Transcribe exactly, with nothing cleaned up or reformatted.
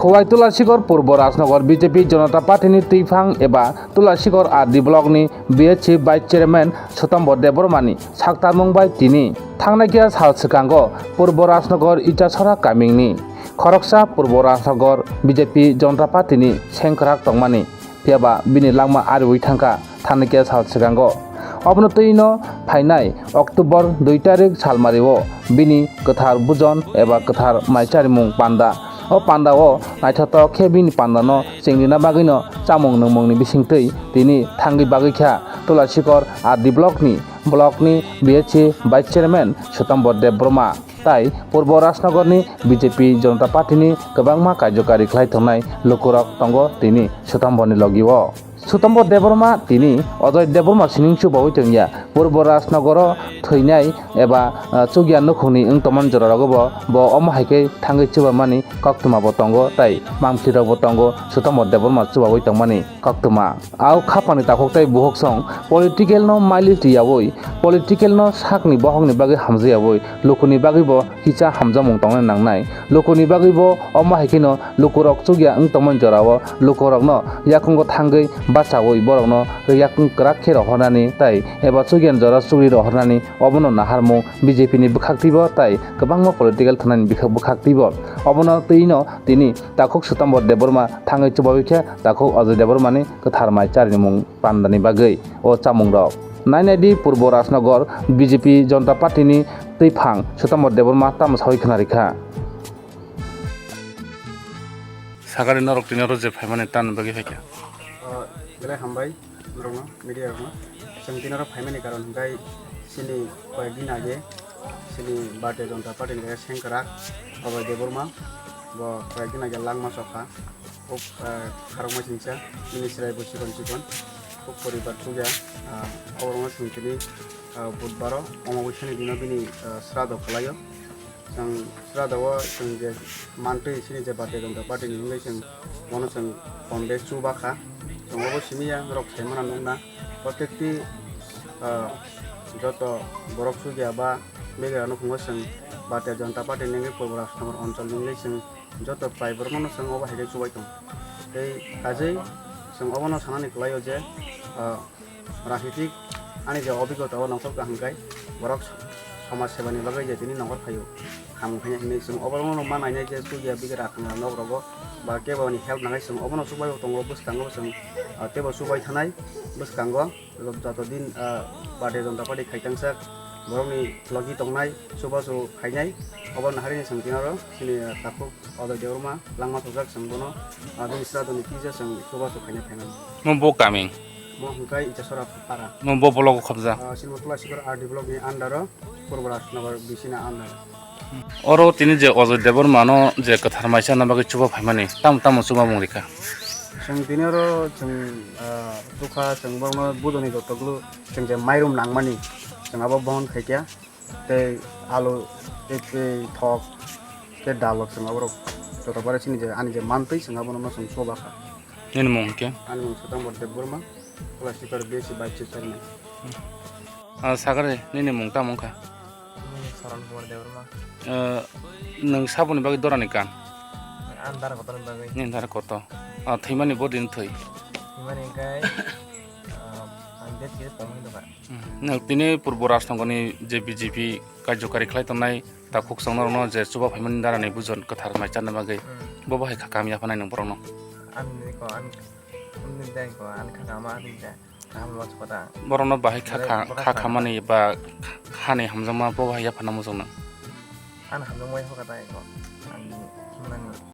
Khowai Tulasikor Purbo Rajnagar B J P Janata Party ni twiphang eba Tulasikor R D block ni B H C Vice Chairman Sutambo Debbarma ni saktarmung bai tini thangnai khe sal swkango Purbo Rajnagar Itasora kaming ni khoroksa Purbo Rajnagar B J P Janata Party ni sengkrak tongmani. Phiya ba bini langma ariwi thangkha thangnai khe sal swkango. Obono twi no phainai October dui tarik salmario bini kwthar bujon eba kwthar mai charimung panda. O pandao naithotok khe bini pandano chengrina bagwino chamung nungmungni bisingtwi tini thangwi bagwi kha Tulasikor R D block ni, block ni B H C Vice Chairman Sutambo Debbarma. Tai Purbo Rajnagarni B J P Janata Partyni kwbangma karjokari khlai tongnai lukurok tongo tini Sutamborni logio. Sutambo Debbarma tini Ajoy Debbarma sining chubaui tongya. Purbo Rajnagaro thwinai eba, ah, chukya nukhungni wng tongmani jorarogo bo, bo omo hai khe thangwi chubamani koktwma bo tongo tei mamkhirok bo tongo Sutambo Debbarma chubaui tongmani koktwma. Au khapangni takhuk tei bukhuk song political no mileage riyaui, political no sakni bohokni bagwi hamjakyaui, lukuni bagwi bo kisa hamjakmung tongna nangnai. Lukuni bagwi bo omo hai kheno lukurok chukya wng tongmani jorao lukurokno yakungo thangwi bachaui borokno yakung kwrak khe rohornani tei eba chukyani jora chukri rohornani obono naharmung B J P ni bwkhaktwibo tei kwbangma political thanani bwkha-, bwkhaktwibo. Obono twino tini takhuk Sutambo Debbarma thangwi chubaui khe takhuk Ajoy Debbarmani kwthar mai charinimung pandani bagwi o chamungrok. Nainai di Purbo Rajnagar B J P Janata Party ni twiphang Sutambo Debbarma tamo saui khna rikha. Sakari norok tini oro je phaimani tan bagwi phaikha. O, belai hambai norokno, media rokno. Chwng tini oro phaimani karon hwnkhe chini koyek din age chini Bharatiya Janata Party ni kaisa sengkrak Ajoy Debbarma bo koyek din age langma chokha. Huk, ah, kharokma singcha, bini chwrai bo chikon chikon, huk poribar chukya, ah, oborokno chwng tini, ah, budbaro, omobosya ni dino bini, ah, srado khlaio. Chwng srado o chwng je mantwi chini je Bharatiya Janata Party ni hwnwi chwng bono chwng kom bes chuba kha. Chwng obo simi ya, norok sai mano nukna. Protekti, ah, joto borok chukya ba begra nukhungo chwng Bharatiya Janata Party ni wngwi Purbo Rajnagar onchol ni wngwi chwng joto prai borokno chwng obo hai khe chubai tongo. Tei kajui chwng obono sanani kwlaio je, ah, rajnitik ani je obigota o nongkhor kaham khai borok somaj sebani bagwi je tini nongkhor phaio, kaham khainai hinwi chwng obono ma nainai je chukya bigra khna nok rogo ba kebo ni help nangai chwng obono chubai tongo bwskango chwng, ah, teibo chubai thanai bwskango. Joto din, ah, Bharatiya Janata Party khaitangsak borokni logi tongnai, chubachu khainai. Obo naharni chwng tini oro chini, ah, takhuk Ajoy Debbarma langma thokjak chwng bono, ah, bini sradoni twijak chwng chubachu khainai phaimani. Mo bo kami? Mo hwnkhe Itasora para. Mo bo block o khobja? Ah, chini Tulasikor R D block ni under o Purbo Rajnagar B C ni under o. Oro tini je Ajoy Debbarma no je kwthar mai chana bagwi chuba phaimani, tamo tamo chubamung rikha? Chwng tini oro chwng, ah, dukha chwng borokno budoni joto glu chwng je mairum nangmani chwng abo bohon khaikha, tei alu, tei, tei thok, tei dal rok chwng aborok joto pore chini je ani je mantwi chwng abono chwng chuba kha. Nini mung hwnkhe? Ani mung Sutambo Debbarma, Tulasikor B C Vice Chairman. Ah, sagari, nini mung tamo wngkha? Nini Saran Kumar Debbarma. Ah, nwng saboni bagwi dorani kan? Ang dara kotorni bagwi. Nini dara kotor. Ah, thwimani bo din thwi? Thwimani hwnkhe, ah, ang date kisa pom hwndwkha. Hmm. Nwng tini Purbo Rajnagarni je B J P karjokari khlai tongnai takhuk chwngno rokno je chuba phaimani darani bujon kwthar mai charna bagwi. Hmm. Bo bahai kha kam yaphanai nwng borokno? Ani ko, ani, ani dai ko, ani kha kama ani dai. Kaham lots kota. Borokno bahai kha, borok, kha, borok kha kha khamani ba khani hamjakma bo bahai yapharna muchungno. Ani hamjakma yapha kata eko. Ani manani.